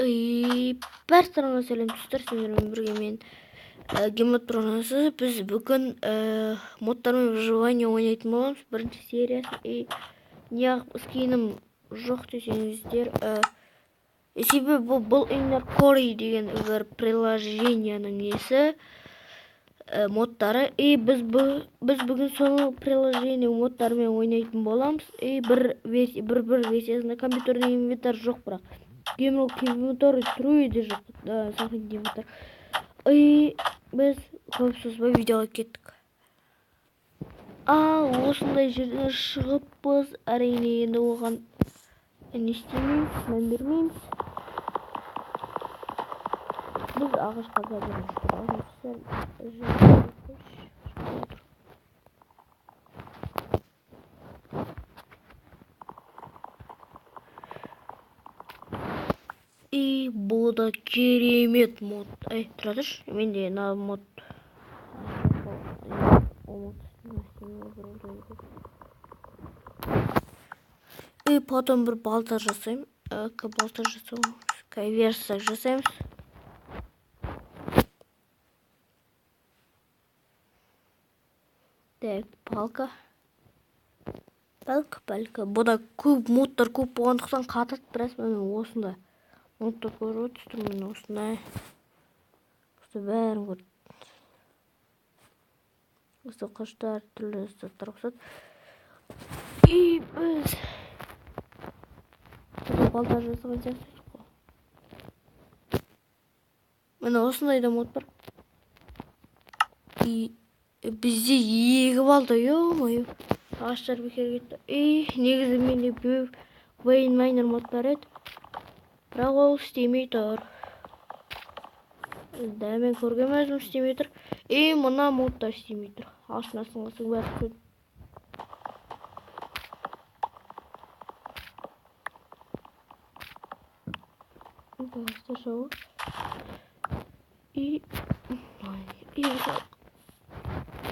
Барлықтарыңызға сәлем достар, сіздермен бірге мен Гемот программасы. Біз бүгін модтармен выживание ойнайтын боламыз. Бірінші сериясы. И неғып скинім жоқ десеңіздер, себебі бұл Inner Core деген бір приложениенің несі, модтары. И біз бүгін сол приложение модтарымен ойнайтын боламыз. И бір версиясында компьютерный инвентарь жоқ, бірақ инвентарь трое жоқ, да, сохранить инвентарь. И біз көп созбай видеоға кеттік. Ал осындай жерден шығыппыз, әрине енді оған не істемейміз, мән бермейміз. Біз ағаш қаза береміз. И бұл да керемет мод. Эй, тұра тұршы, менде мына мод. И потом бір балта жасаймын. Балта жасау, верстак жасаймыз. Так, палка. Палка, палка. Бұда көп модтар көп болғандықтан қатады біраз. Міне осында модтар көріп отырсыздар, міне осындай. Осы бәрін көріп. Осы қыштар, түрлі заттар қосады. И біз балта жасаған сияқты қой. Міне осындай да мод бар. И бізде екі балта, ё-моё. Ағаштар бекер кетті. И негізі менде Вейн Майнер мод бар еді. Бірақ ол істемей тұр. Да, мен көрген өзім істемей тұр. И мына мод та істемей тұр. Ағаштың астын қалсаң бәрі түседі. И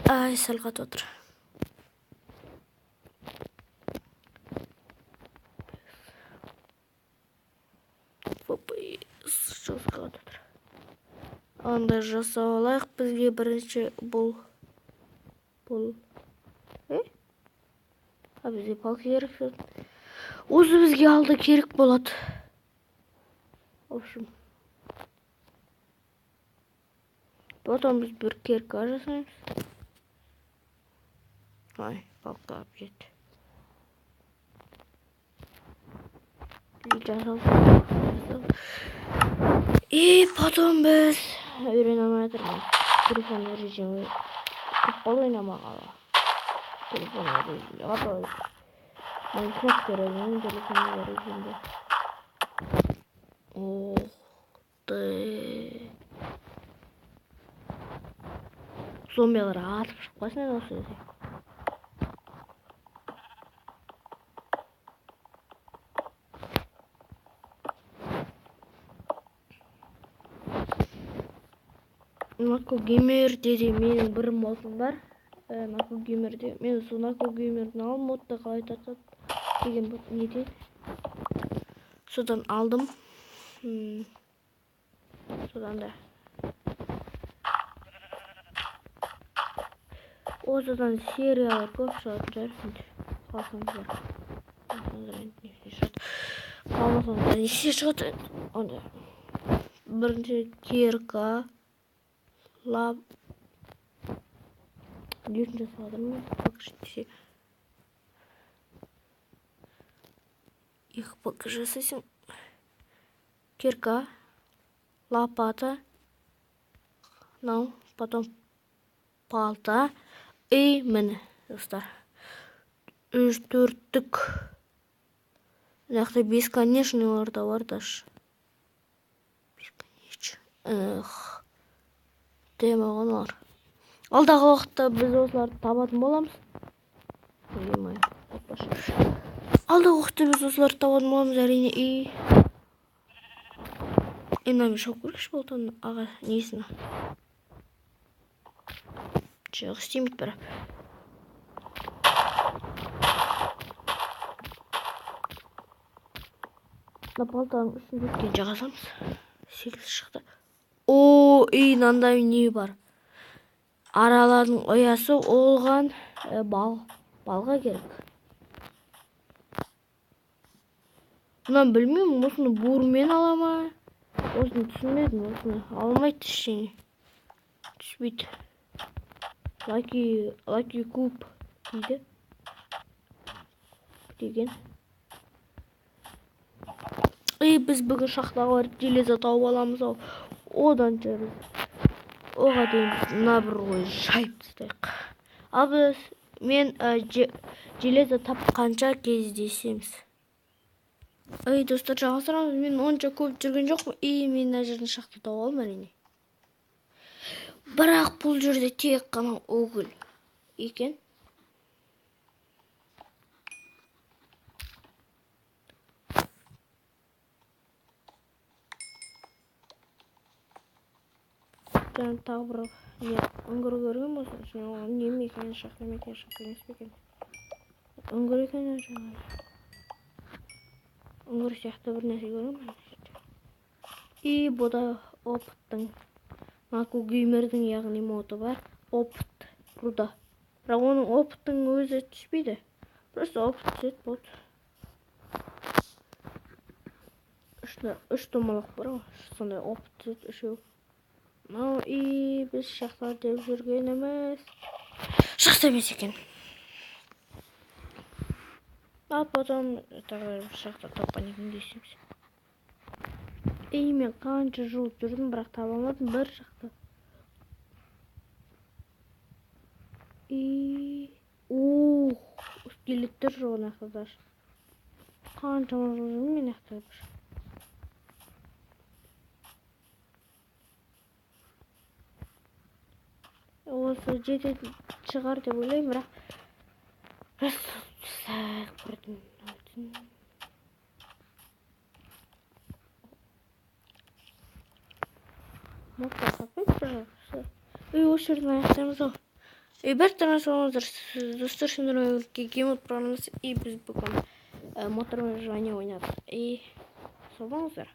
ай, сәл қатып отыр. Анда жасап алайық. Бізге бірінші бұл а бізге палка керек. Осы бізге алды керек болады. В общем, потом біз бір кирка жасаймыз. Ай, палка алып жетті. И потом біз үйрене алмай жатырмыз. Телефон режимі көп болды ойнамағалы. Телефон режимінде қатты. Майнкрафт режимінде, телефон режимінде. Ох ты. Зомбилар атып шығып қалсын енді осы жерде. Нако Геймерде де менің бір модым бар. Нако Геймерде. Мен сол Нако Геймерден алдым, модты қалай тартады деген неде. Содан алдым. Содан да. Осыдан сериялар көп шығатын шығар. Қалсаңыздар. Қалсаңыздар неше шығады? Онда. Бірінші кирка. Лап. Лишний жасадым. Их покажи с этим. Кирка, лопата, ну, потом палта и міне, достар. 3-4-тік. Мына жақта бесконечныйлар да бар даже. Бесконечный. Эх. Демағанлар. Алдағы уақытта біз осыларды табатын боламыз. Алдағы уақытта біз осыларды табатын боламыз, әрине. И мынамен шауып көрейікші болтаны, аға несін. Жоқ, істемейді бірақ. Мына балтаның үстін өткен жағасамыз. 8 шықты. О, и мынандай не бар. Аралардың ұясы оған балға керек. Мынаны білмеймін, осыны бурмен ала ма? Осыны түсінбедім, осыны алмайды ештеңе. Түспейді. Лаки куб дейді. Деген. И біз бүгін шахтаға барып железо тауып аламыз ау. Одан біз оға дейін мына бір ой жайып тастайық. Ал біз мен железо тапқанша кездесеміз. Ей, достар, жалғастырамыз. Мен онша көп жүрген жоқпын. И мен мына жерден шахта тауып алдым әрине. Бірақ бұл жерде тек қана уголь екен. Жаңа тағы бір не үңгір көрген болсын, ішіне оған не ме екен, шахта ма екен, шахта емес пе екен? Үңгір екен жаңағы. Үңгір сияқты бір нәрсе көрген ба? И бұ да опыттың, Маку Геймердің яғни моды бар. Опыт руда. Бірақ оның опыттың өзі түспейді. Просто опыт түседі, болды. Үш домалақ бар ғой, сондай опыт түседі, үшеу. Мынау и біз шахта деп жүргеніміз шахта емес екен. А потом тағы бір шахта тапқан екен десеміз. И мен қанша жыл жүрдім, бірақ таба алмадым бір шахта. И ух, скелеттер жоқ мына жақта даже. Қаншама жыл жүрдім мен мына жақта бір. Осы жететін шығар деп ойлаймын, бірақ біраз сақ бірден. Модтар таппайды бір жақсы. Үй, осы жерден аяқтаймыз ау. Үй, бәрі саламатсыздар, достар, сендермен бірге Геймод программасы, и біз бүгін мотормен выживание ойнадық. И сау болыңыздар.